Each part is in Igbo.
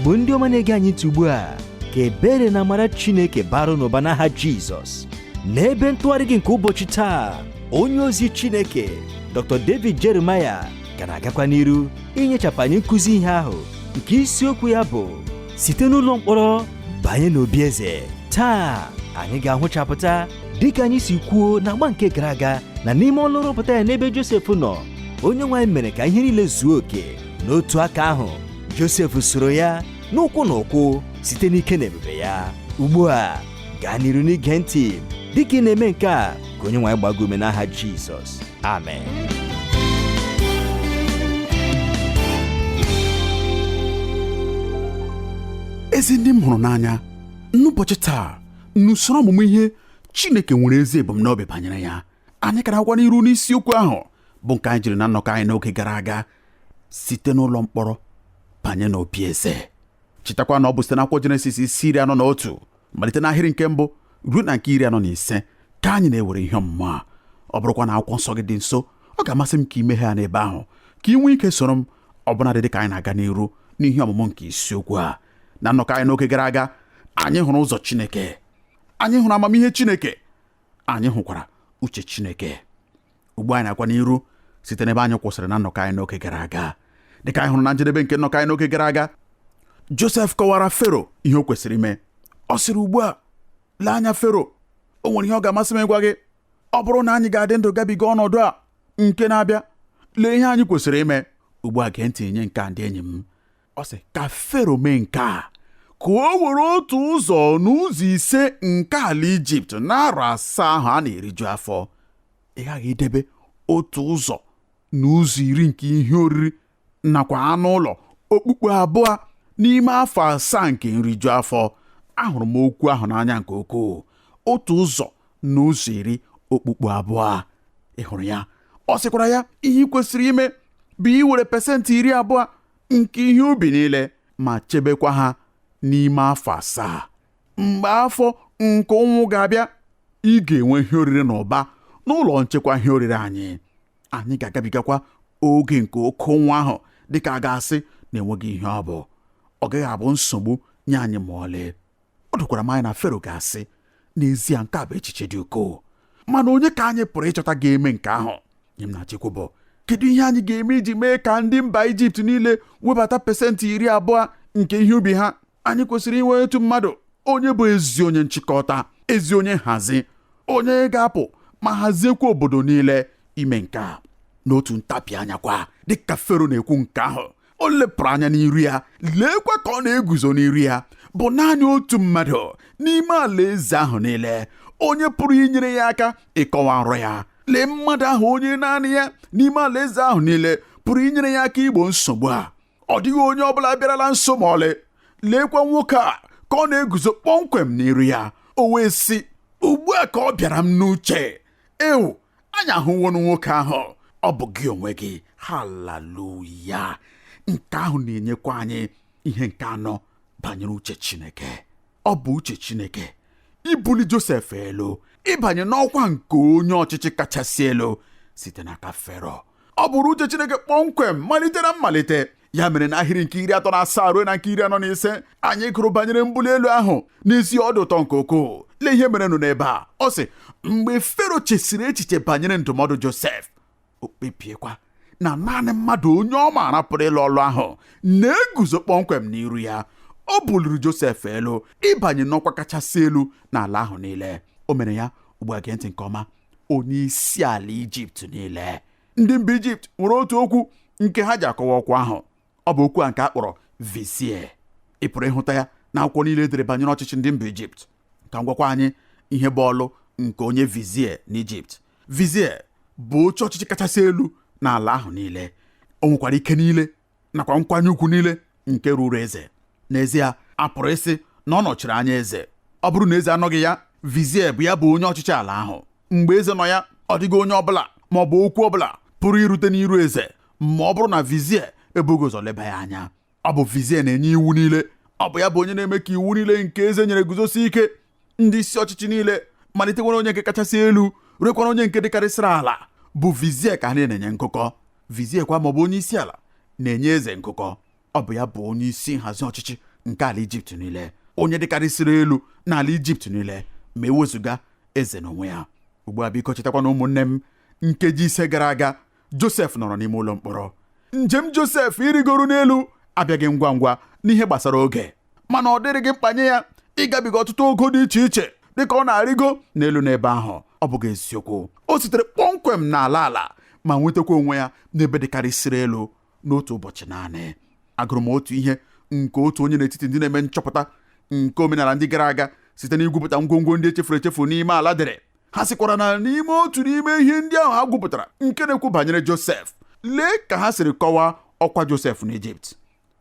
Igbo ndị ọma na-ege anyị ntị ugbu a, ka ebere na amara Chineke bara n'ụba n'aha Jizọs. N'ebe ntụgharị gị nke ụbọchị taa, onye ozi Chineke Dr. David Jeremiah ka na-agakwa n'iru inyechapụ anyị nkụzi ihe ahụ nke isiokwu ya bụ site n'ụlọ mkpọrọ banye n'obi eze. Taa anyị ga-ahụchapụta dịka anyị si kwuo na agba nke gara aga na n'ime ọlụ nrọpụta ya n'ebe Josef nọ, onye nwe anyị mere ka ihe niile zuo oke. N'otu aka ahụ, Josef soro ya n'ụkwụ na ụkwụ site n'ike na ebube ya. Ugbu a gaa n'iru n'ige ntị dịka ị na-eme nke a, ka onye nwe anyị gbaa gị ume n'aha Jizọs, amen. Ezi ndị m hụrụ n'anya, n'ụbọchị taa n'usoro ọmụmụ ihe Chineke nwere ezi ebumnobi banyere ya. Anyị ka na-agakwa n'iru n'isiokwu ahụ bụ nke anyị jiri na nnọkọ anyị n'oge gara aga, site n'ụlọ mkpọrọ banye n'obi eze. Chetakwa na ọ bụ site n'akwụkwọ Jenesis isi 41 malite n'ahịrị nke mbụ ruo na nke 45 ka anyị na-ewere ihe ọmụmụ a. Ọ bụrụkwa na akwụkwọ nsọ gị dị nso, ọ ga-amasị m ka i meghee ya n'ebe ahụ ka ị nwee ike soro m ọbụnadị dị ka anyị na-aga n'iru n'ihe ọmụmụ nke isiokwu a. Na nnọkọ anyị n'oge gara aga, anyị hụrụ ụzọ Chineke, anyị hụrụ amamihe Chineke, anyị hụkwara uche Chineke. Ugbu anyị na-agakwa n'iru site n'ebe anyị kwụsịrị na nnọkọ anyị n'oge gara aga. Dịka anyị hụrụ na njedebe nke nnọkọ anyị n'oge gara aga, Josef kọwara Fero ihe o kwesịrị ime. Ọ sịrị, ugbu a lee anya Fero, o nwere ihe ọ ga-amasị m ịgwa gị. Ọ bụrụ na anyị ga-adị ndụ gabiga ọnọdụ a nke na-abịa, lee ihe anyị kwesịrị ime. Ugbu a gee ntị nye nke a, ndị enyi m. Ọ sị ka Fero mee nke a, ka o were otu ụzọ n'ụzọ ise nke ala Ijipt n'arọ asaa ahụ a na-eriju afọ. Ị ghaghị idebe otu ụzọ n'ụzọ iri nke ihe oriri nakwa anụ ụlọ okpukpu abụọ n'ime afọ asaa nke nriju afọ. Ahụrụ m okwu ahụ n'anya nke ukwuu, otu ụzọ n'ụzọ iri okpukpu abụọ. Ị hụrụ ya? Ọ sịkwara ya, ihe ị kwesịrị ime bụ iwere 20% nke ihe ubi niile ma chebekwa ha n'ime afọ asaa. Mgbe afọ nke ụnwụ ga-abịa, ị ga-enwe ihe oriri na ụba n'ụlọ nchekwa ihe oriri anyị. Anyị ga-agabigakwa oge nke oke ụnwụ ahụ dịka a ga-asị na enweghị ihe ọ bụ. Ọ gaghị abụ nsogbu nye anyị ma ọlị. O dokwara m anya na Fero ga-asị, n'ezie nke a bụ echiche dị ukwuu, mana onye ka anyị pụrụ ịchọta ga-eme nke ahụ? Ihe m na-achọ ikwu bụ, kedu ihe anyị ga-eme iji mee ka ndị mba Ijipt niile webata 20% nke ihe ubi ha? Anyị kwesịrị inwe otu mmadụ, onye bụ ezi onye nchịkọta, ezi onye nhazi, onye ga-apụ ma haziekwa obodo niile ime nke a. N'otu ntabi anya kwa, dịka Fero na-ekwu nke ahụ, o lepụrụ anya n'iru ya, leekwa ka ọ na-eguzo n'iru ya bụ naanị otu mmadụ n'ime alaeze ahụ niile, onye pụrụ inyere ya aka ịkọwa nrọ ya. Lee mmadụ ahụ onye naanị ya n'ime alaeze ahụ niile pụrụ inyere ya aka igbo nsogbu a. Ọ dịghị onye ọbụla bịarala nso ma ọlị. Leekwa nwoke a ka ọ na-eguzo kpọmkwem n'iru ya. O wee sị, ugbu a ka ọ bịara m n'uche, ewu, anyị ahụwonụ nwoke ahụ, ọ bụ gị onwe gị. Haleluya! Nke ahụ na-enyekwa anyị ihe nke anọ banyere uche Chineke. Ọ bụ uche Chineke ibuli Josef elu, ịbanye n'ọkwa nke onye ọchịchị kachasị elu site n'aka Fero. Ọ bụrụ uche Chineke kpọmkwem malite na mmalite. Ya mere n'ahịrị nke 37 ruo na nke 45, anyị gụrụ banyere mbuli elu ahụ. N'ezie ọ dị ụtọ nke ukwuu. Lee ihe merenụ n'ebe a. Ọ sị, mgbe Fero chesiri echiche banyere ndụmọdụ Josef, o kpebiekwa na naanị mmadụ onye ọ maara pụrụ ịlụ ọlụ ahụ na-eguzo kpọmkwem n'iru ya, o buliri Josef elu ịbanye n'ọkwa kachasị elu n'ala ahụ niile. O mere ya, ugbu a gee ntị nke ọma, onye isi ala Ijipt niile. Ndị mba Ijipt nwere otu okwu nke ha ji akọwa ọkwa ahụ. Ọ bụ okwu a nke a kpọrọ vizie. Ị pụrụ ịhụta ya n'akwụkwọ niile edere banyere ọchịchị ndị mba Ijipt. Ka m gwakwa anyị ihe bụ ọlụ nke onye vizie n'Ijipt. Vizie bụ oche ọchịchị kachasị elu n'ala ahụ niile. O nwekwara ike niile nakwa nkwanye ugwu niile nke ruru eze. N'ezie, a pụrụ ịsị na ọ nọchiri anya eze. Ọ bụrụ na eze anọghị ya, vizie bụ ya bụ onye ọchịchị ala ahụ. Mgbe eze nọ ya, ọ dịghị onye ọbụla ma ọ bụ okwu ọbụla pụrụ irute n'iru eze ma ọ bụrụ na vizie ebughị ụzọ leba ya anya. Ọ bụ vizie na-enye iwu niile. Ọ bụ ya bụ onye na-eme ka iwu niile nke eze nyere guzosie ike. Ndị isi ọchịchị niile, malitekwara onye nke kachasị elu ruekwara onye nke dịkarịsịrị ala, bụ vizie ka ha niile na-enye ngụkọ. Vizie kwa maọbụ onye isi ala na-enye eze ngụkọ. Ọ bụ ya bụ onye isi nhazi ọchịchị nke ala Ijipt niile, onye dịkarịsịrị elu n'ala Ijipt niile ma ewezụga eze n'onwe ya. Ugbu a biko chetakwa na ụmụnne m, nkeji 5 gara aga Josef nọrọ n'ime ụlọ mkpọrọ. Njem Josef ịrịgoro n'elu abịaghị ngwa ngwa n'ihe gbasara oge, mana ọ dịrị gị mkpa nye ya ịgabiga ọtụtụ ogo dị iche iche dịka ọ na-arịgo n'elu n'ebe ahụ. Ọ bụghị eziokwu, o sitere kpọmkwem n'ala ala ma nwetakwa onwe ya n'ebe dịkarịsịrị elu n'otu ụbọchị naanị. Agụrụ m otu ihe nke otu onye n'etiti ndị na-eme nchọpụta nke omenala ndị gara aga site n'igwupụta ngwongwo ndị echefuru echefu n'ime ala dere. Ha sịkwara na n'ime otu n'ime ihe ndị ahụ ha gwupụtara nke na-ekwu banyere Josef, lee ka ha siri kọwaa ọkwa Josef n'Ijipt.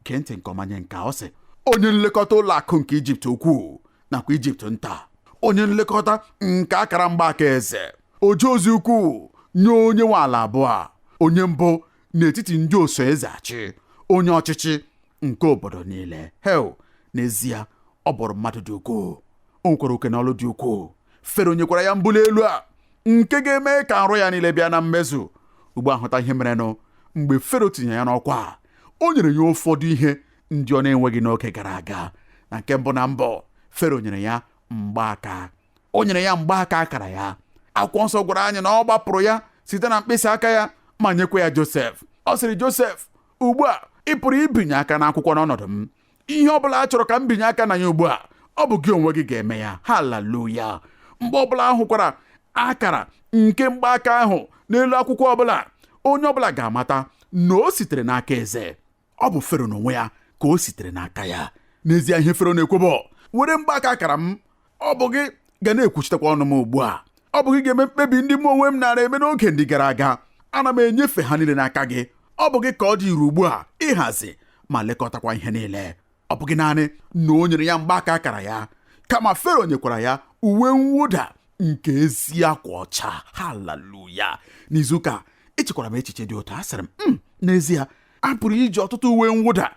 Gee ntị nke ọma nye nke ọ sị, onye nlekọta ụlọ akụ nke Ijipt ukwuu nakwa Ijipt nta, onye nlekọta nke akara mgbaaka eze, oje ozi ukwuu nye onye nwe ala abụọ, onye mbụ n'etiti ndị oso eze achị, onye ọchịchị nke obodo niile. Hel, n'ezie ọ bụrụ mmadụ dị ukwuu, o nwekwara oke n'ọlụ dị ukwuu. Fero nyekwara ya mbuli elu a nke ga-eme ka nrọ ya niile bịa na mmezu. Ugbu a hụta ihe merenụ mgbe Fero tinyere ya n'ọkwa. O nyere ya ụfọdụ ihe ndị ọ na-enweghị n'oge gara aga. Na nke mbụ na mbụ, Fero nyere ya mgbaaka. O nyere ya mgbaaka akara ya. Akwụkwọ nsọ gwara anyị na ọ gbapụrụ ya site na mkpịsị aka ya ma nyekwa ya Josef. Ọ sịrị Josef, ugbu a ị pụrụ ibinye aka n'akwụkwọ n'ọnọdụ m. Ihe ọ bụla a chọrọ ka m binye aka na ya ugbu a, ọ bụ gị onwe gị ga-eme ya. Haleluya! Mgbe ọbụla ahụkwara akara nke mgbaaka ahụ n'elu akwụkwọ ọbụla, onye ọbụla ga-amata na o sitere n'aka eze. Ọ bụ Fero n'onwe ya ka o sitere n'aka ya. N'ezie ihe Fero na-ekwu bụ, were mgbaaka akara m, ọ bụ gị ga na-ekwuchitekwa ọnụ m ugbu a. Ọ bụ gị ga-eme mkpebi ndị mụ onwe m nara eme n'oge ndị gara aga. Ana m enyefe ha niile n'aka gị. Ọ bụ gị ka ọ dịrị ugbu a ịhazi ma lekọtakwa ihe niile. Ọ bụghị naanị na o nyere ya mgbaaka akara ya, kama Fero nyekwara ya uwe mwụda nke ezi akwa ọcha. Haleluya! N'izuụka echekwara m echiche dị otu a, sịrị m, n'ezie a pụrụ iji ọtụtụ uwe mwụda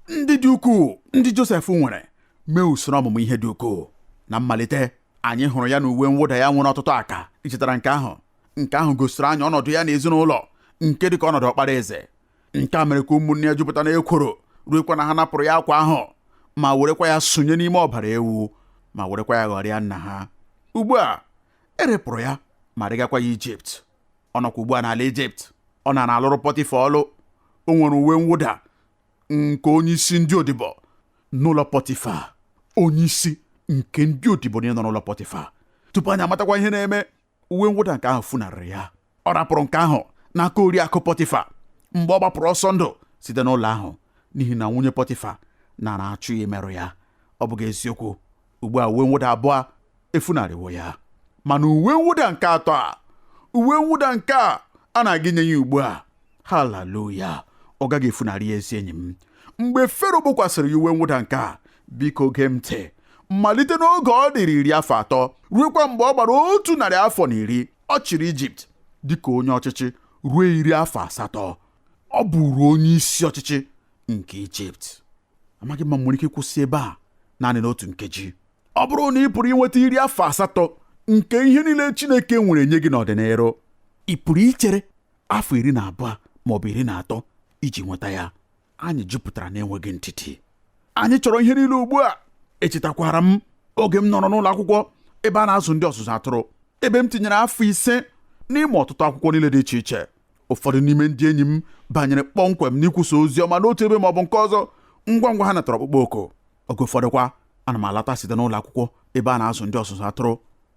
ndị dị ukwuu ndị Josef nwere mee usoro ọmụmụ ihe dị ukwuu. Na mmalite anyị hụrụ ya na uwe mwụda ya nwere ọtụtụ aka. Ichetara nke ahụ? Nke ahụ gosiri anyị ọnọdụ ya na ezinụlọ nke dịka ọnọdụ ọkpara eze. Nke a mere ka ụmụnne ya jupụta na ekworo, ruekwa na ha napụrụ ya akwa ahụ ma werekwa ya sụnye n'ime ọbara ewu ma werekwa ya ghọrịa nna ha. Ugbu a erepụrụ ya ma rịgakwa ya Ijipt. Ọ nọkwa ugbu a n'ala Ijipt. Ọ nara alụrụ Pọtịfa ọlụ. O nwere uwe mwụda nke onye isi ndị odibo n'ụlọ Pọtịfa, onye isi nke ndị odibo niile nọ n'ụlọ Pọtịfa. Tupu anyị amatakwa ihe na-eme, uwe mwụda nke ahụ funarịrị ya. Ọ rapụrụ nke ahụ n'aka oriakụ Pọtịfa mgbe ọ gbapụrụ ọsọ ndụ site n'ụlọ ahụ, n'ihi na nwunye Pọtịfa nara achụ ya imerụ ya. Ọ bụghị eziokwu? Ugbu a uwe mwụda abụọ efunarịwo ya, mana uwe mwụda nke atọ a, uwe mwụda nke a a na-aga inye ya ugbu a, haleluya, ọ gaghị efunarị ya. Ezi enyi m, mgbe Fero gbokwasịrị ya uwe mwụda nke a, biko gee m ntị, malite n'oge ọ dịrị 30 afọ ruekwa mgbe ọ gbara 110 afọ, ọ chịrị Ijipt dịka onye ọchịchị ruo 80 afọ. Ọ bụrụ onye isi ọchịchị nke Ijipt. Amaghị m ma m nwere ike ịkwụsị ebe a naanị n'otu nkeji. Ọ bụrụ na ị pụrụ inweta 80 afọ nke ihe niile Chineke nwere nye gị n'ọdịnihu, ị pụrụ ichere afọ 12 ma ọ bụ 13 iji nweta ya. Anyị jupụtara na-enweghị ntiti. Anyị chọrọ ihe niile ugbu a. Echetakwara m oge m nọrọ n'ụlọ akwụkwọ ebe a na-azụ ndị ọzụzụ atụrụ, ebe m tinyere afọ 5 n'ịmụ ọtụtụ akwụkwọ niile dị iche iche. Ụfọdụ n'ime ndị enyi m banyere kpọmkwem n'ikwusa ozi ọma n'otu ebe ma ọ bụ nke ọzọ ngwa ngwa ha natara ọkpụkpọ oku. Oge ụfọdụ kwa ana m alata site n'ụlọ akwụkwọ ebe a na-azụ ndị ọzụzụ atụrụ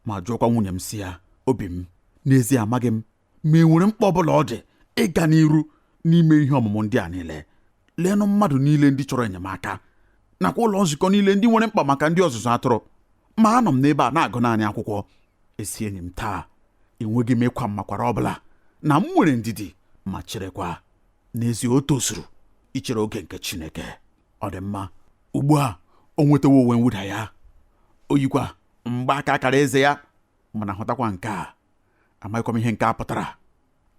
ma jụọkwa nwunye m si ya, obi m, n'ezie amaghị m ma e nwere mkpa ọbụla ọ dị ịga n'iru n'ime ihe ọmụmụ ndị a niile. Leenụ mmadụ niile ndị chọrọ enyemaka nakwa ụlọ nzukọ niile ndị nwere mkpa maka ndị ọzụzụ atụrụ, ma anọ m n'ebe a na-agụ naanị akwụkwọ. Esi enyi m, taa enweghị m ịkwa mmakwara ọbụla na m nwere ndidi ma cherekwa. N'ezie o tozuru ichere oge nke Chineke. Ọ dị mma. Ugbu a o nwetawo uwe mwụda ya, o yikwa mgbaaka akara eze ya, mana hụtakwa nke a, amaghịkwa m ihe nke a pụtara,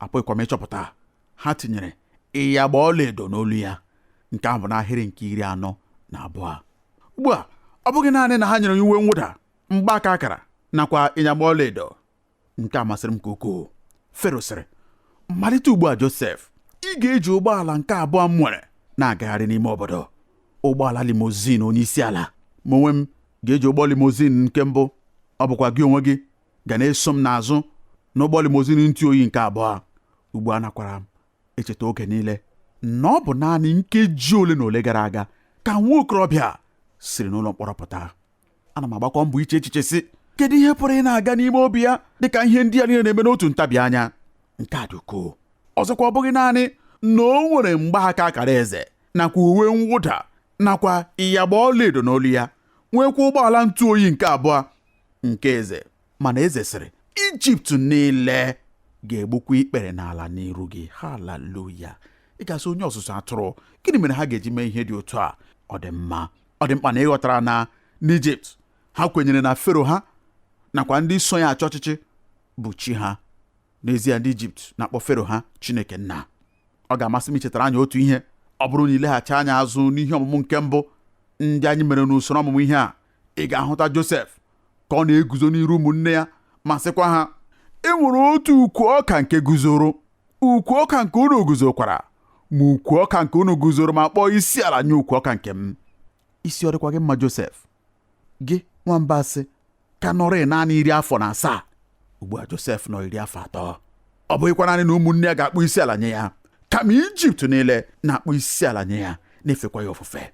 apụghịkwa m ịchọpụta. Ha tinyere ịyagba ọlaedo n'olu ya. Nke ahụ bụ n'ahịrị nke 42. Ugbu a ọ bụghị naanị na ha nyere ya uwe mwụda, mgbaaka akara nakwa ịnyagba ọlaedo. Nke a masịrị m nke ukwuu. Fero sịrị, malite ugbu a Josef, ị ga-eji ụgbọala nke abụọ m nwere na-agagharị n'ime obodo. Ụgbọala limozin onye isi ala. Ma onwe m ga-eji ụgbọ limozin nke mbụ, ọ bụkwa gị onwe gị ga na-eso m n'azụ n'ụgbọ limozin ntụ oyi nke abụọ. Ugbu a nakwara m echeta oge niile na ọ bụ naanị nkeji ole na ole gara aga ka nwa okorobịa siri n'ụlọ mkpọrọ pụta. Ana m agbakwa mbọ iche echiche sị, kedu ihe pụrụ ị na-aga n'ime obi ya dịka ihe ndị a niile na-eme n'otu ntabi anya? Nke a dị ukwuu. Ọzọkwa, ọ bụghị naanị na o nwere mgbaaka akara eze nakwa uwe mwụda nakwa ịyagba ọlaedo n'olu ya, nwekwa ụgbọala ntụ oyi nke abụọ nke eze, mana eze sịrị, Ijipt niile ga-egbukwa ikpere n'ala n'iru gị. Haleluya! Ị ga-asị, onye ọzụzụ atụrụ, gịnị mere ha ga-eji mee ihe dị otu a? Ọ dị mma, ọ dị mkpa na ị ghọtara na n'Ijipt ha kwenyere na fero ha nakwa ndị so ya achọ ọchịchị bụ chi ha. N'ezie, ndị Ijipt na-akpọ fero ha Chineke nna. Ọ ga-amasị m ichetara anyị otu ihe. Ọ bụrụ na ileghachi anya azụ n'ihe ọmụmụ nke mbụ ndị anyị mere n'usoro ọmụmụ ihe a, ị ga-ahụta Josef ka ọ na-eguzo n'iru ụmụnne ya ma sịkwa ha, e nwere otu ukwu ọka nke guzoro, ukwu ọka nke unu guzokwara, ma ukwu ọka nke unu guzoro ma kpọọ isi ala nye ukwu ọka nke m. Isi ọ dịkwa gị mma, Josef? Gị nwamba asị ka nọrọ naanị 17. Ugbu a Josef nọ 30. Ọ bụghịkwa naanị na ụmụnne ya ga-akpụ isi ala nye ya, kama Ijipt niile na-akpụ isi ala nye ya, na-efekwa ya ofufe.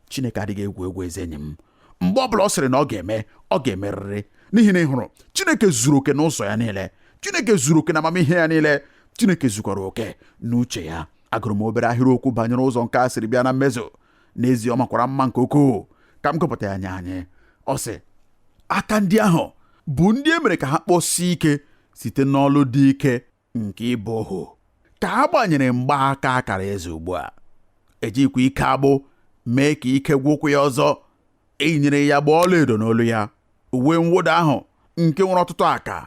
Chineke adịghị egwu egwu, ezi enyi m. Mgbe ọ bụla ọ sịrị na ọ ga-eme, ọ ga-emerịrị, n'ihi na ị hụrụ, Chineke zuru oke n'ụzọ ya niile, Chineke zuru oke na amamihe ya niile, Chineke zukwara oke n'uche ya. Agụrụ m obere ahịrịokwu banyere ụzọ nke a siri bịa na mmezu. N'ezie, ọ makwara mma nke ukwuu. Ka m gụpụta ya nye anyị. Ọ sị, aka ndị ahụ bụ ndị e mere ka ha kpọsie ike site n'ọlụ dị ike nke ịbụ ohu, ka a gbanyere mgbaaka akara eze ugbu a, ejikwa ike agbụ mee ka ike gwụkwụ ya ọzọ. E nyere ya gba ọlaedo n'olu ya, uwe mwụda ahụ nke nwere ọtụtụ aka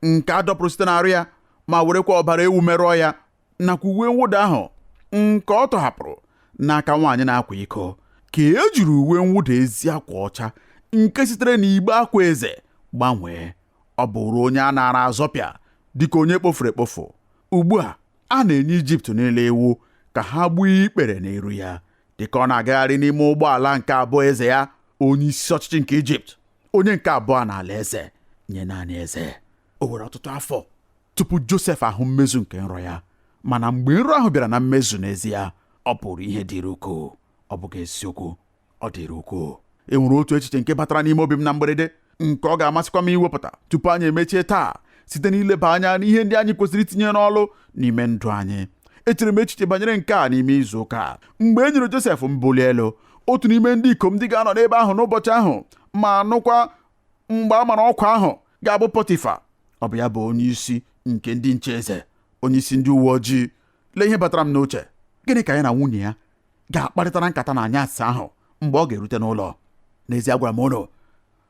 nke a dọpụrụ site n'arụ ya ma werekwa ọbara ewu merụọ ya, nakwa uwe mwụda ahụ nke ọ tọhapụrụ n'aka nwaanyị na-akwa iko, ka e jiri uwe mwụda ezi akwa ọcha nke sitere n'igbe akwa eze gbanwee. Ọ bụrụ onye a nara azọpịa dịka onye kpofuru ekpofu. Ugbu a a na-enye Ijipt niile iwu ka ha gbuo ikpere n'iru ya, dịka ọ na-agagharị n'ime ụgbọala nke abụọ eze ya, onye isi ọchịchị nke Ijipt, onye nke abụọ n'ala eze nye naanị eze. O were ọtụtụ afọ tupu Josef ahụ mmezu nke nrọ ya, mana mgbe nrọ ahụ bịara na mmezu n'ezie, ọ pụrụ ihe dịrị ukwuu. Ọ bụghị eziokwu? Ọ dịrị ukwuu. E nwere otu echiche nke batara n'ime obi m na mberede, nke ọ ga-amasịkwa m iwepụta tupu anyị emechie taa, site n'ileba anya n'ihe ndị anyị kwesịrị itinye n'ọlụ n'ime ndụ anyị. Echere m echiche banyere nke a n'ime izu ụka a mgbe e nyere Josef mbuli elu. Otu n'ime ndị ikom ndị ga-anọ n'ebe ahụ n'ụbọchị ahụ ma nụkwa mgbe a mara ọkwa ahụ ga-abụ Pọtifa. Ọ bụ ya bụ onye isi nke ndị nche eze, onye isi ndị uwe ojii. Lee ihe batara m n'uche: gịnị ka ya na nwunye ya ga-akparịta na nkata na anyasị ahụ mgbe ọ ga-erute n'ụlọ? N'ezie, agwara m ụlọ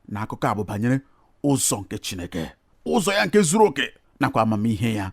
na akụkọ a bụ banyere ụzọ nke Chineke, ụzọ ya nke zuru oke nakwa amamihe ya.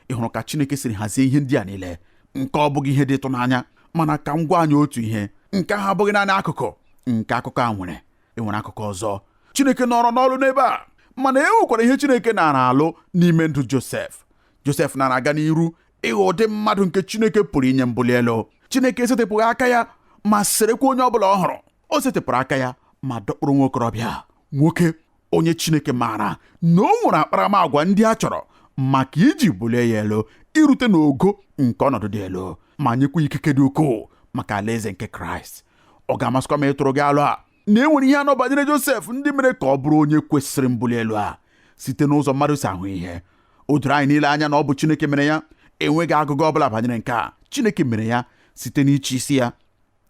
Ị hụrụ ka Chineke siri hazie ihe ndị a niile? Nke ọ bụghị ihe dị ịtụnanya? Mana ka m gwa anyị otu ihe, nke ahụ abụghị naanị akụkụ nke akụkọ a nwere. Enwere akụkọ ọzọ Chineke nọrọ n'ọlụ n'ebe a, mana e nwekwara ihe Chineke nara alụ n'ime ndụ Josef. Josef nara aga n'iru ịghọ ụdị mmadụ nke Chineke pụrụ inye mbuli elu. Chineke esetịpụghị aka ya ma serekwa onye ọbụla ọ hụrụ. O setịpụrụ aka ya ma dọkpụrụ nwa okorobịa nwoke onye Chineke maara na o nwere akparamagwa ndị a chọrọ maka iji bulie ya elu irute n'ogo nke ọnọdụ dị elu, ma nyekwa ikike dị ukwuu maka alaeze nke Kraịst. Ọ ga-amasịkwa m ịtụrụ gị alụ a na e nwere ihe anọ banyere Josef ndị mere ka ọ bụrụ onye kwesịrị mbuli elu a site n'ụzọ mmadụ si ahụ ihe. O doro anyị niile anya na ọ bụ Chineke mere ya. Enweghị agụgụ ọbụla banyere nke a. Chineke mere ya site n'ịchị isi ya.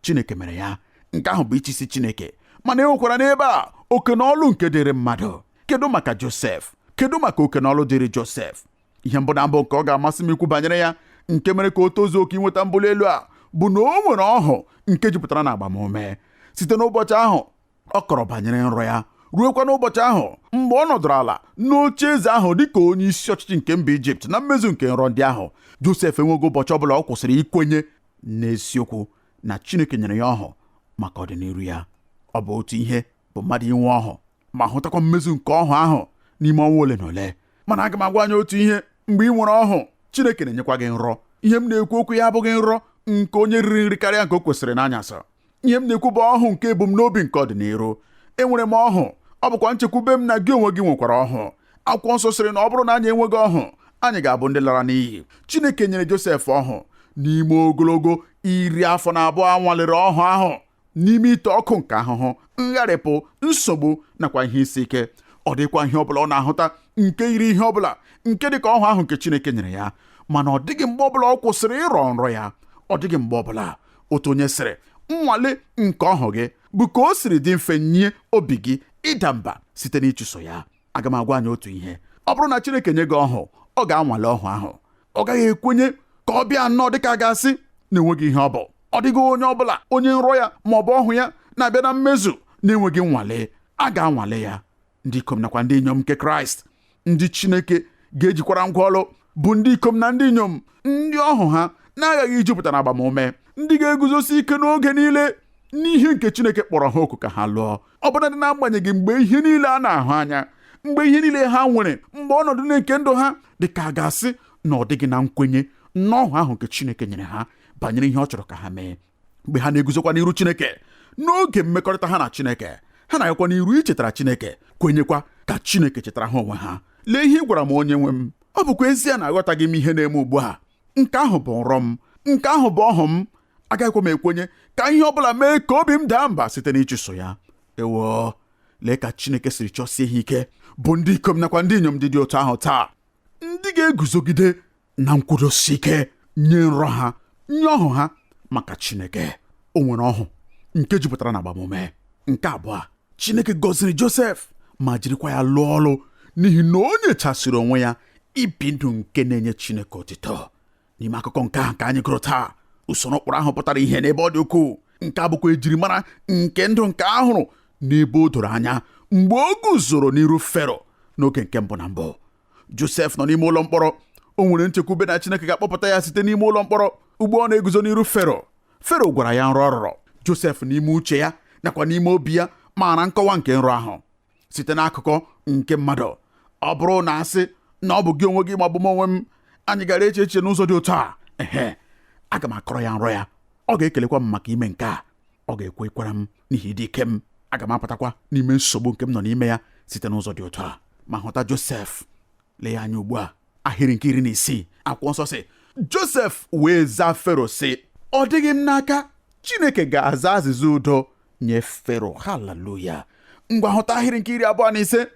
Chineke mere ya, nke ahụ bụ ịchị isi Chineke. Mana e nwekwara n'ebe a oke na ọlụ nke dịrị mmadụ. Kedu maka Josef? Kedu maka oke na ọlụ dịrị Josef? Ihe mbụ na mbụ nke ọ ga-amasị m ikwu banyere ya, nke mere ka o tozuo oke inweta mbuli elu a, bụ na o nwere ọhụ nke jupụtara na agbamume. Site n'ụbọchị ahụ ọ kọrọ banyere nrọ ya ruokwa n'ụbọchị ahụ mgbe ọ nọdụrụ ala n'oche eze ahụ dịka onye isi ọchịchị nke mba Ijipt na mmezu nke nrọ ndị ahụ, Josef enweghị ụbọchị ọbụla ọ kwụsịrị ikwenye n'eziokwu na Chineke nyere ya ọhụ maka ọdịnihu ya. Ọ bụ otu ihe bụ mmadụ inwe ọhụ ma hụtakwa mmezu nke ọhụ ahụ n'ime ọnwa ole na ole. Mana aga m agwa anyị otu ihe: mgbe ị nwere ọhụ, Chineke na-enyekwa gị nrọ. Ihe m na-ekwu okwu ya abụghị nrọ nke onye riri nri karịa nke o kwesịrị n'anyasị. Ihe m na-ekwu bụ ọhụ nke ebumnobi nke ọdịnihu. Enwere m ọhụ, ọ bụkwa nchekwube m na gị onwe gị nwekwara ọhụ. Akwụkwọ nsọ sịrị na ọ bụrụ na anyị enweghị ọhụ, anyị ga-abụ ndị lara n'iyi. Chineke nyere Josef ọhụ. N'ime ogologo 22 anwalere ọhụ ahụ n'ime ite ọkụ nke ahụhụ, ngharịpụ, nsogbu nakwa ihe isi ike. Ọ dịkwa ihe ọbụla ọ na-ahụta nke yiri ihe ọbụla nke dị ka ọhụ ahụ nke Chineke nyere ya, mana ọ dịghị mgbe ọbụla ọ kwụsịrị ịrọ nrọ ya. Ọ dịghị mgbe ọbụla. Otu onye sịrị, nnwale nke ọhụ gị bụ ka o siri dị mfe nye obi gị ịda mba site n'ịchụso ya. Aga m agwa anyị otu ihe: ọ bụrụ na Chineke nye gị ọhụ, ọ ga-anwale ọhụ ahụ. Ọ gaghị ekwenye ka ọ bịa nnọọ dịka a ga-asị na enweghị ihe ọ bụ. Ọ dịghị onye ọbụla onye nrọ ya ma ọ bụ ọhụ ya na-abịa na mmezu na-enweghị nnwale. A ga-anwale ya. Ndị ikom nakwa ndị inyom nke Kraịst, ndị Chineke ga-ejikwara ngwa ọlụ, bụ ndị ikom na ndị inyom ndị ọhụ ha na-aghaghị ijupụta na agbamume, ndị ga-eguzosi ike n'oge niile n'ihe nke Chineke kpọrọ ha oku ka ha lụọ, ọbụladị n'agbanyeghị mgbe ihe niile a na-ahụ anya, mgbe ihe niile ha nwere, mgbe ọnọdụ nke ndụ ha dị ka a ga-asị na ọ dịghị na nkwenye n'ọhụ ahụ nke Chineke nyere ha banyere ihe ọ chọrọ ka ha mee. Mgbe ha na-eguzokwa n'iru Chineke n'oge mmekọrịta ha na Chineke, ha na-agakwa n'iru ichetara Chineke, kwenyekwa ka Chineke chetara ha onwe ha. Lee ihe ị gwara m, onye nwe m. Ọ bụkwa ezie na aghọtaghị m ihe na-eme ugbu a, nke ahụ bụ nrọ m, nke ahụ bụ ọhụ m. Agaghịkwa m ekwenye ka ihe ọ bụla mee ka obi m daa mba site n'ịchụso ya. Ewoo, lee ka Chineke siri chọsie ha ike, bụ ndị ikom nakwa ndị inyom dị dị otu ahụ taa, ndị ga-eguzogide na nkwudosi ike nye nrọ ha, nye ọhụ ha maka Chineke. O nwere ọhụ nke jupụtara na agbamume. Nke abụọ, Chineke gọziri Josef ma jirikwa ya lụọ ọlụ n'ihi na o nyechasịrị onwe ya ibi ndụ nke na-enye Chineke otito. N'ime akụkọ nke ahụ ka anyị gụrụ taa, usoro ụkpụrụ ahụ pụtara ihe n'ebe ọ dị ukwuu. Nke a bụkwa ejirimara nke ndụ nke a hụrụ n'ebe o doro anya mgbe o guzoro n'iru Fero n'oge nke mbụ na mbụ. Josef nọ n'ime ụlọ mkpọrọ. O nwere nchekwube na Chineke ga-akpọpụta ya site n'ime ụlọ mkpọrọ. Ugbu ọ na-eguzo n'iru Fero, Fero gwara ya nrọ ọ rọrọ. Josef n'ime uche ya nakwa n'ime obi ya maara nkọwa nke nrọ ahụ site n'akụkọ nke mmadụ. Ọ bụrụ na asị na ọ bụ gị onwe gị ma ọ bụ m onwe m, anyị gara eche echiche n'ụzọ dị otu a: ehe, aga m akọrọ ya nrọ ya, ọ ga-ekelekwa m maka ime nke a, ọ ga-ekwekwara m n'ihi ịdị ike m, aga m apụtakwa n'ime nsogbu nke m nọ n'ime ya site n'ụzọ dị otu a. Ma hụta Josef, lee ya anya ugbu a, ahịrị nke 16, akwụkwọ nsọ sị, Josef wee zaa Fero sị, ọ dịghị m n'aka, Chineke ga-aza azịza udo nye Fero. Haleluya. Ngwa, hụta ahịrị nke 25.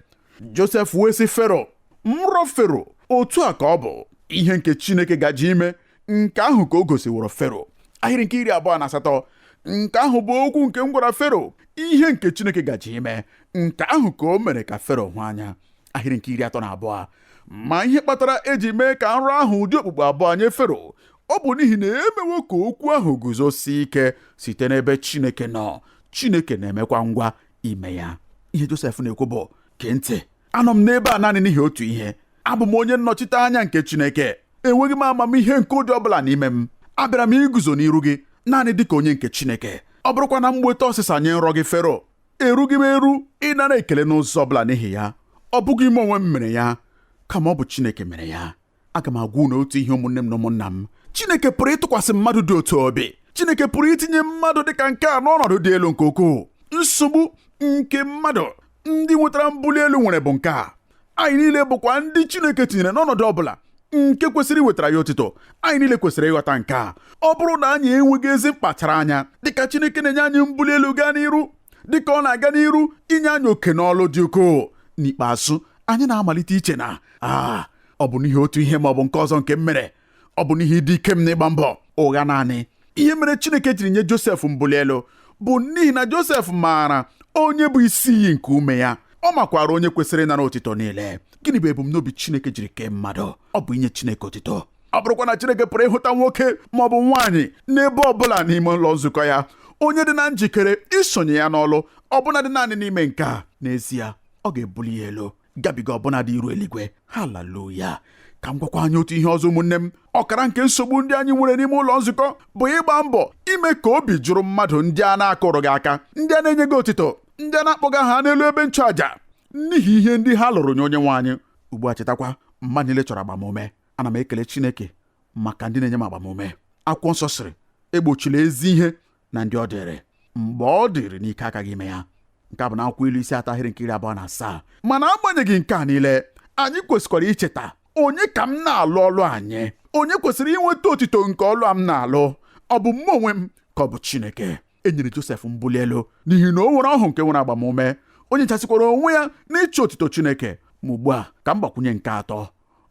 Josef wee sị Fero, nrọ Fero otu a ka ọ bụ, ihe nke Chineke gaje ime, nke ahụ ka o gosiworo Fero. Ahịrị nke 28, nke ahụ bụ okwu nke m gwara Fero, ihe nke Chineke gaje ime, nke ahụ ka o mere ka Fero hụ anya. Ahịrị nke 32, ma ihe kpatara eji mee ka nrọ ahụ ụdị okpukpu abụọ nye Fero, ọ bụ n'ihi na emewo ka okwu ahụ guzosie ike site n'ebe Chineke nọ, Chineke na-emekwa ngwa ime ya. Ihe Josef na-ekwu bụ, gee ntị, anọ m n'ebe a naanị n'ihi otu ihe. Abụ m onye nnọchite anya nke Chineke. Enweghị m amamihe nke ụdị ọbụla n'ime m. Abịara m iguzo n'iru gị naanị dịka onye nke Chineke. Ọ bụrụkwa na m nweta ọsịsa nye nrọ gị Fero, erughị m eru ịnara ekele n'ụzọ ọbụla n'ihi ya. Ọ bụghị m onwe m mere ya, kama ọ bụ Chineke mere ya. Aga m agwa unu otu ihe, ụmụnne m na ụmụnna m, Chineke pụrụ ịtụkwasị mmadụ dị otu obi. Chineke pụrụ itinye mmadụ dị ka nke a n'ọnọdụ dị elu nke ukwuu. Nsogbu nke mmadụ ndị nwetara mbuli elu nwere bụ nke a: anyị niile bụkwa ndị Chineke tinyere n'ọnọdụ ọbụla nke kwesịrị iwetara ya otito. Anyị niile kwesịrị ịghọta nke a. Ọ bụrụ na anyị enweghị ezi mkpachara anya, dịka Chineke na-enye anyị mbuli elu gaa n'iru, dịka ọ na-aga n'iru inye anyị oke n'ọlụ dị ukwuu, n'ikpeazụ anyị na-amalite iche na ọ bụ n'ihi otu ihe ma ọ bụ nke ọzọ nke m mere, ọ bụ n'ihi ịdị ike m n'ịgba mbọ. Ụgha naanị. Ihe mere Chineke jiri nye Josef mbuli elu bụ n'ihi na Josef maara onye bụ isi iyi nke ume ya. Ọ makwara onye kwesịrị ịnara otito niile. Gịnị bụ ebumnobi Chineke jiri kee mmadụ? Ọ bụ inye Chineke otito. Ọ bụrụkwa na Chineke pụrụ ịhụta nwoke ma ọ bụ nwaanyị n'ebe ọbụla n'ime ụlọ nzukọ ya, onye dị na njikere isonye ya n'ọlụ, ọbụna dị naanị n'ime nke a, n'ezie ọ ga-ebuli ya elu gabiga ọbụna dị iru eluigwe. Haleluya. Ka m gwakwa anyị otu ihe ọzọ, ụmụnne m, ọkara nke nsogbu ndị anyị nwere n'ime ụlọ nzukọ bụ ịgba mbọ ime ka obi jụrụ mmadụ ndị a na-akụrụ gị aka, ndị a na-enye gị otito, ndị a na-akpọga ha n'elu ebe nchụàjà n'ihi ihe ndị ha lụrụ nye onye nwe anyị. Ugbu a chetakwa, mmadụ niile chọrọ agbamume. Ana m ekele Chineke maka ndị na-enye m agbamume. Akwụkwọ nsọ sịrị, egbochila ezi ihe na ndị ọ dịrị. Mgbe ọ dịrị n'ike aka gị ime ya. Nke a bụ na akwụkwọ Ilu isi 3 ahịrị nke 27. Mana agbanyeghị nke a niile, anyị kwesịkwara icheta onye ka m na-alụ ọlụ anyị, onye kwesịrị inweta otito nke ọlụ a m na-alụ, ọ bụ mụ onwe m ka ọ bụ Chineke. E nyere Josef mbuli elu n'ihi na o nwere ọhụ nke nwere agbamume, onye chasịkwara onwe ya n'ịchọ otito Chineke. Ma ugbu a ka m gbakwunye nke atọ,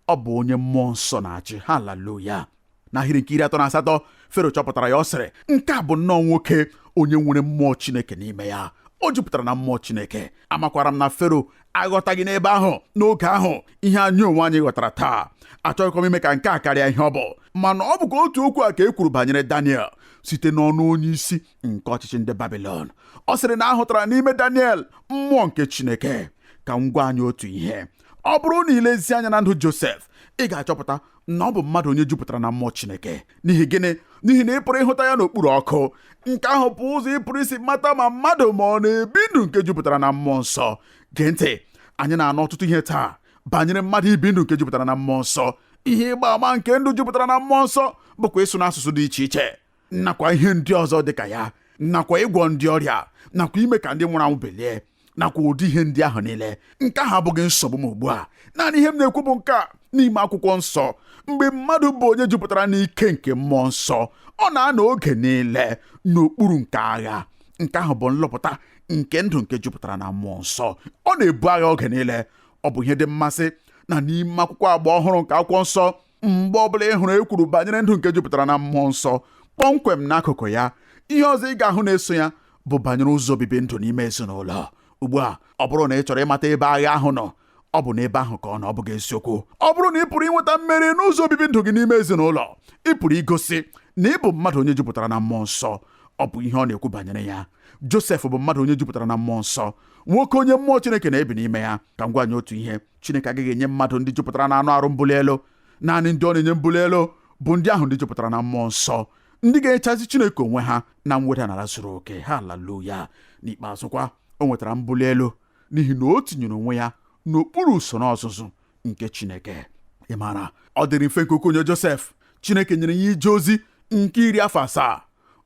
ọ bụ onye mmụọ nsọ na-achị. Haleluya. N'ahịrị nke 38, Fero chọpụtara ya, ọ sịrị, nke a bụ nnọọ nwoke onye nwere mmụọ Chineke n'ime ya, o jupụtara na mmụọ Chineke. Amakwara m na Fero aghọtaghị n'ebe ahụ n'oge ahụ ihe anyị onwe anyị ghọtara taa. Achọghịkwa m ime ka nke a karịa ihe ọ bụ, mana ọ bụkwa otu okwu a ka e kwuru banyere Daniel site n'ọnụ onye isi nke ọchịchị ndị Babilọn. Ọ sịrị na a hụtara n'ime Daniel mmụọ nke Chineke. Ka m gwa anyị otu ihe, ọ bụrụ na i lezie anya na ndụ Josef, ị ga-achọpụta na ọ bụ mmadụ onye jupụtara na mmụọ Chineke. N'ihi gịnị? N'ihi na ị pụrụ ịhụta ya n'okpuru ọkụ. Nke ahụ bụ ụzọ ị pụrụ isi mata ma mmadụ ma ọ na-ebi ndụ nke jupụtara na mmụọ nsọ. Gee ntị, anyị na-anụ ọtụtụ ihe taa banyere mmadụ ibi ndụ nke jupụtara na mmụọ nsọ. Ihe ịgba ama nke ndụ jupụtara na mmụọ nsọ bụkwa ịsụ n'asụsụ dị iche iche nakwa ihe ndị ọzọ dị ka ya, nakwa ịgwọ ndị ọrịa, nakwa ime ka ndị nwụrụ anwụ bilie, nakwa ụdị ihe ndị ahụ niile. Nke ahụ abụghị nsogbu m ugbu a. Naanị ihe m na-ekwu bụ nke a n'ime akwụkwọ nsọ, mgbe mmadụ bụ onye jupụtara n'ike nke mmụọ nsọ, ọ na-anọ oge niile n'okpuru nke agha. Nke ahụ bụ nlụpụta nke ndụ nke jupụtara na mmụọ nsọ. Ọ na-ebu agha oge niile. Ọ bụ ihe dị mmasị na n'ime akwụkwọ agba ọhụrụ nke akwụkwọ nsọ, mgbe ọbụla ị hụrụ e kwuru banyere ndụ nke jupụtara na mmụọ nsọ, kpọmkwem n'akụkụ ya, ihe ọzọ ị ga-ahụ na-eso ya bụ banyere ụzọ obibi ndụ n'ime ezinụlọ. Ugbu a, ọ bụrụ na ị chọrọ ịmata ebe agha ahụ nọ, ọ bụ n'ebe ahụ ka ọ nọ, ọ bụghị eziokwu. Ọ bụrụ na ị pụrụ inweta mmeri n'ụzọ obibi ndụ gị n'ime ezinụlọ, ị pụrụ igosi na ị bụ mmadụ onye jupụtara na mmụọ nsọ. Ọ bụ ihe ọ na-ekwu banyere ya. Josef bụ mmadụ onye jupụtara na mmụọ nsọ, nwoke onye mmụọ Chineke na-ebi n'ime ya. Ka m gwa anyị otu ihe, Chineke agaghị enye mmadụ ndị jupụtara na anụ arụ mbuli elu. Naanị ndị ọ na-enye mbuli elu bụ ndị ahụ ndị jupụtara na mmụọ nsọ, ndị ga-enyechazi Chineke onwe ha na mweda n'ala zuru oke. Haleluya. N'ikpeazụkwa, o nwetara mbuli elu n'ihi na o tinyere onwe ya n'okpuru usoro ọzụzụ nke Chineke. Ị maara, ọ dịrị mfe nke ukwuu nye Josef. Chineke nyere ya ije ozi nke iri afọ 7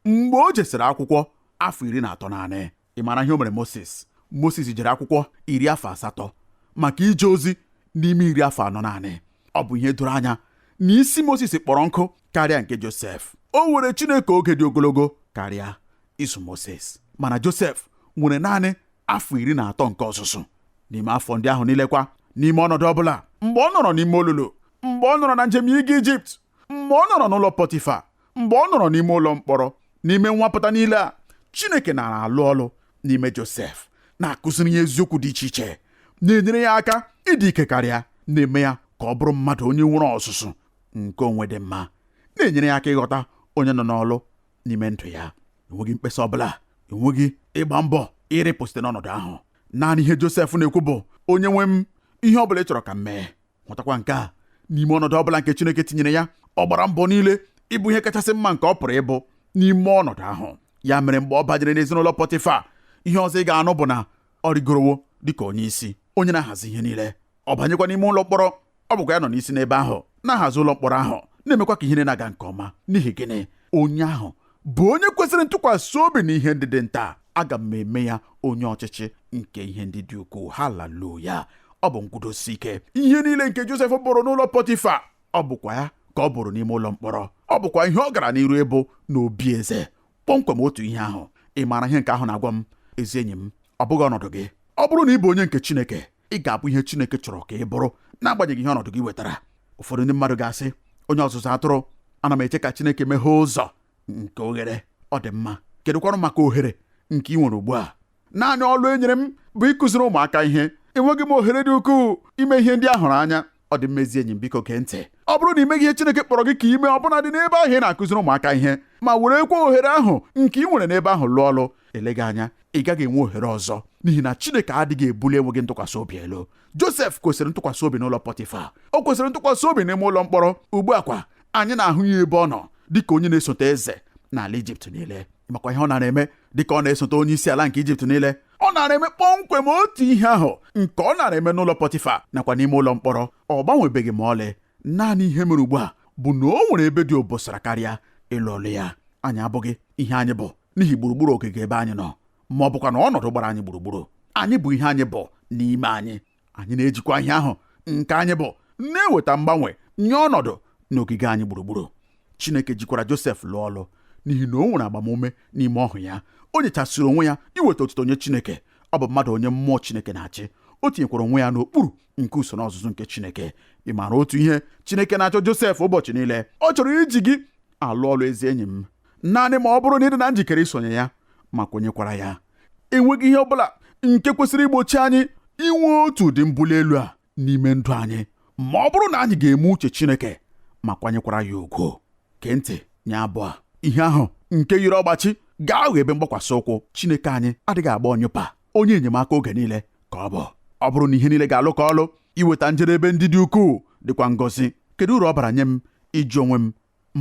mgbe o jesịrị akwụkwọ afọ 13 naanị. Ị maara ihe o mere Moses? Moses jere akwụkwọ iri afọ 8 maka ije ozi n'ime iri afọ 4 naanị. Ọ bụ ihe doro anya na isi Moses kpọrọ nkụ karịa nke Josef. O were Chineke oge dị ogologo karịa ịzụ Moses, mana Josef nwere naanị afọ 13 nke ọzụzụ. N'ime afọ ndị ahụ niile kwa, n'ime ọnọdụ ọbụla, mgbe ọ nọrọ n'ime olulu, mgbe ọ nọrọ na njem ịga Ijipt, mgbe ọ nọrọ n'ụlọ Pọtifa, mgbe ọ nọrọ n'ime ụlọ mkpọrọ, n'ime nwapụta niile a, Chineke nara alụ ọlụ n'ime Josef, na-akụziri ya eziokwu dị iche iche, na-enyere ya aka ịdị ike karịa, na-eme ya ka ọ bụrụ mmadụ onye nwere ọzụzụ nke onwe dị mma, na-enyere ya aka ịghọta onye nọ n'ọlụ n'ime ndụ ya. Enweghị mkpesa ọbụla, enweghị ịgba mbọ ịrịpụ site n'ọnọdụ ahụ. Naanị ihe Josef na-ekwu bụ, onye nwe m, ihe ọbụla ị chọrọ ka m mee. Hụtakwa nke a, n'ime ọnọdụ ọbụla nke Chineke tinyere ya, ọ gbara mbọ niile ịbụ ihe kachasị mma nke ọ pụrụ ịbụ n'ime ọnọdụ ahụ. Ya mere mgbe ọ banyere n'ezinụlọ Pọtifa, ihe ọzọ ị ga-anụ bụ na ọ rịgorowo dịka onye isi, onye na-ahazi ihe niile. Ọ banyekwa n'ime ụlọ mkpọrọ, ọ bụkwa ya nọ n'isi n'ebe ahụ, na-ahazi ụlọ mkpọrọ ahụ, na-emekwa ka ihe na-aga nke ọma. N'ihi gịnị? Onye ahụ bụ onye kwesịrị ntụkwasị obi n'ihe ndị dị nta, aga m eme ya onye ọchịchị nke ihe ndị dị ukwuu. Haleluya. Ọ bụ nkwudosi ike. Ihe niile nke Josef bụrụ n'ụlọ Pọtifa, ọ bụkwa ya ka ọ bụrụ n'ime ụlọ mkpọrọ. Ọ bụkwa ihe ọ gara n'iru ịbụ n'obi eze. Kpọmkwem otu ihe ahụ. Ị maara ihe nke ahụ na-agwa m, ezi enyi m? Ọ bụghị ọnọdụ gị. Ọ bụrụ na ị bụ onye nke Chineke, ị ga-abụ ihe Chineke chọrọ ka ị bụrụ, n'agbanyeghị ihe ọnọdụ gị wetara. Ụfọdụ ndị mmadụ ga-asị, onye ọzụzụ atụrụ, ana m eche ka Chineke meghee ụzọ nke oghere. Ọ dị mma, kedụkwanụ maka ohere nke ị nwere ugbu a? Naanị ọlụ e nyere m bụ ịkụziri ụmụaka ihe. Enweghị m ohere dị ukwuu ime ihe ndị a hụrụ anya. Ọ dị mma, ezi enyi m, biko gee ntị. Ọ bụrụ na ị meghị ihe Chineke kpọrọ gị ka ị mee, ọbụna dị n'ebe ahụ ị na-akụziri ụmụaka ihe, ma werekwa ohere ahụ nke ị nwere n'ebe ahụ lụọ ọlụ, eleghị anya ị gaghị enwe ohere ọzọ, n'ihi na Chineke adịghị ebuli enweghị ntụkwasị obi elu. Josef kwesịrị ntụkwasị obi n'ụlọ Pọtifa, o kwesịrị ntụkwasị obi n'ime ụlọ mkpọrọ. Ugbu a kwa, anyị na-ahụ ya ebe ọ nọ dịka onye na-esote eze n'ala Ijipt niile. Makwa ihe ọ nara eme dịka ọ na-esote onye isi ala nke Ijipt niile, ọ nara eme kpọmkwem otu ihe ahụ nke ọ nara eme n'ụlọ Pọtifa nakwa n'ime ụlọ mkpọrọ. Ọ gbanwebeghị ma ọlị. Naanị ihe mere ugbu a bụ na o nwere ebe dị obosara karịa ịlụ ọlụ ya. Anyị abụghị ihe anyị bụ N'ihi gburugburu ogige ebe anyị nọ, ma ọ bụkwa na ọnọdụ gbara anyị gburugburu. Anyị bụ ihe anyị bụ n'ime anyị. Anyị na-ejikwa ihe ahụ nke anyị bụ na-eweta mgbanwe nye ọnọdụ n'ogige anyị gburugburu. Chineke jikwara Josef lụọ ọlụ n'ihi na o nwere agbamume n'ime ọhụ ya. O nyechasịrị onwe ya iweta otuto nye Chineke. Ọ bụ mmadụ onye mmụọ Chineke na-achị. O tinyekwara onwe ya n'okpuru nke usoro ọzụzụ nke Chineke. Ị maara otu ihe Chineke na-achọ Josef ụbọchị niile? Ọ chọrọ iji gị alụ ọlụ, ezi enyi m, naanị ma ọ bụrụ na ị dị na njikere isonye ya ma kwenyekwara ya. Enweghị ihe ọ bụla nke kwesịrị igbochi anyị inwe otu ụdị mbuli elu a n'ime ndụ anyị, ma ọ bụrụ na anyị ga-eme uche Chineke ma kwanyekwara ya ugwu. Gee ntị nye abụ a. Ihe ahụ nke yiri ọgbachi ga-aghọ ebe mgbakwasị ụkwụ. Chineke anyị adịghị agba ọnyụpa, onye enyemaka oge niile ka ọ bụ. Ọ bụrụ na ihe niile ga-alụ ka ọlụ iweta njedebe ndị dị ukwuu dịkwa ngọzi, kedu uru ọ bara nye m ịjụ onwe m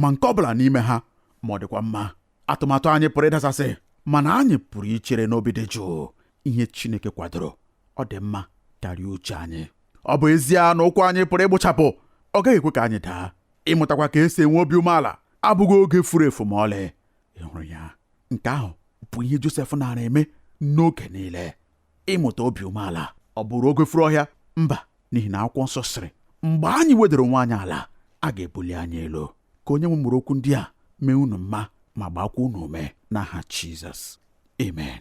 ma nke ọ bụla n'ime ha ma ọ dịkwa mma? Atụmatụ anyị pụrụ ịdasasị, mana anyị pụrụ ichere n'obi dị jụụ ihe Chineke kwadoro. Ọ dị mma karịa uche anyị. Ọ bụ ezie na ụkwụ anyị pụrụ ịgbụchapụ, ọ gaghị ekwe ka anyị daa. Ịmụtakwa ka esi enwe obi umeala abụghị oge furu efu ma ọlị. Ị hụrụ ya? Nke ahụ bụ ihe Josef nara eme n'oge niile. Ịmụta obi umeala ọ bụrụ oge furu ọhịa? Mba, n'ihi na akwụkwọ nsọ sịrị, mgbe anyị wedara onwe anyị ala, a ga-ebuli anyị elu. Ka onye nwe mụrụ okwu ndị a mee unu mma ma gbakwa unu ume n'aha Jizọs. Amen.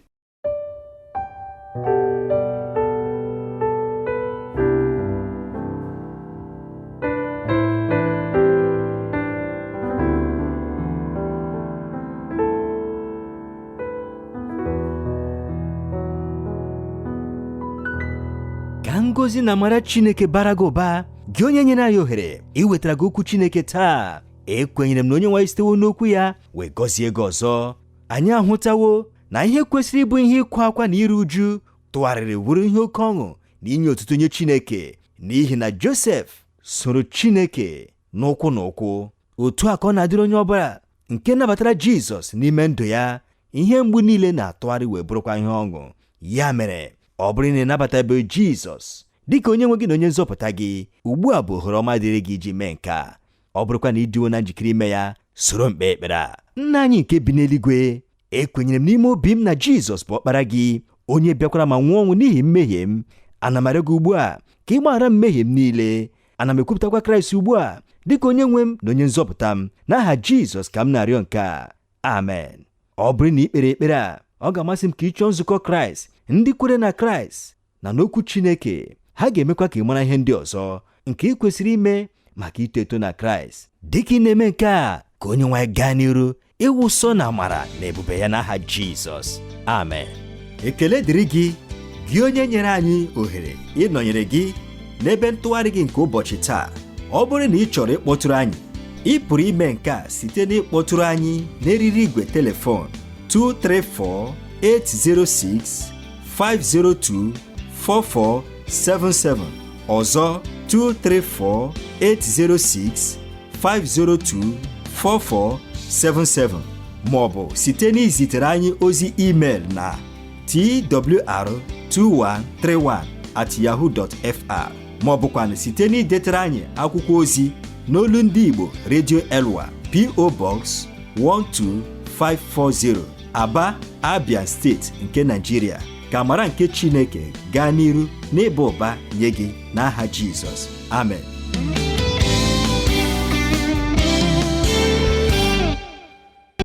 Ka ngọzi na amara Chineke bara gị ụba, gị onye nyere anyị ohere iwetara gị okwu Chineke taa. Ekwenyere m na onye nwe anyị sitewo n'okwu ya wee gọzie gị ọzọ. Anyị ahụtawo na ihe kwesịrị ịbụ ihe ịkwa akwa na iru uju tụgharịrị wụrụ ihe oke ọṅụ na inye otuto nye Chineke, n'ihi na Josef soro Chineke n'ụkwụ na ụkwụ. Otu a ka ọ na-adịrị onye ọbụla nke nabatara Jizọs n'ime ndụ ya. Ihe mgbu niile na-atụgharị wee bụrụkwa ihe ọṅụ. Ya mere, ọ bụrụ na ị nabatabeghị Jizọs dịka onye nwe gị na onye nzọpụta gị, ugbu a bụ ohere ọma dịrị gị iji mee nke a. Ọ bụrụkwa na ị dịwo na njikere ime ya, soro m kpee ekpere a. Nna anyị nke bi n'eluigwe, ekwenyere m n'ime obi m na Jizọs bụ ọkpara gị, onye bịakwara ma nwụọ ọnwụ n'ihi mmehie m. Ana m arịọ gị ugbu a ka ị gbaghara mmehie m niile. Ana m ekwupụtakwa Kraịst ugbu a dịka onye nwe m na onye nzọpụta m. N'aha Jizọs ka m na-arịọ nke a. Amen. Ọ bụrụ na ị kpere ekpere a, ọ ga-amasị m ka ị chọọ nzukọ Kraịst, ndị kwere na Kraịst na n'okwu Chineke. Ha ga-emekwa ka ị mara ihe ndị ọzọ nke ị kwesịrị ime maka ito eto na Kraịst. Dịka ị na-eme nke a, ka onye nwe anyị gaa n'iru ịwụsọ na amara na ebube ya n'aha Jizọs. Amen. Ekele dịrị gị, gị onye nyere anyị ohere ịnọnyere gị n'ebe ntụgharị gị nke ụbọchị taa. Ọ bụrụ na ị chọrọ ịkpọtụrụ anyị, ị pụrụ ime nke a site n'ịkpọtụrụ anyị n'eriri igwe telefon 234 806 502 4477, ọzọ 234 806 502 4477, ma ọ bụ site n'izitere anyị ozi email na twr2131@yahoo.fr, ma ọ bụkwanụ site n'idetere anyị akwụkwọ ozi n'olu ndị Igbo, Radio Elwa, P.O. Box 12540, Aba, Abia Steeti nke Nigeria. Ka amara nke Chineke gaa n'iru n'ịba ụba nye gị n'aha Jizọs. Amen.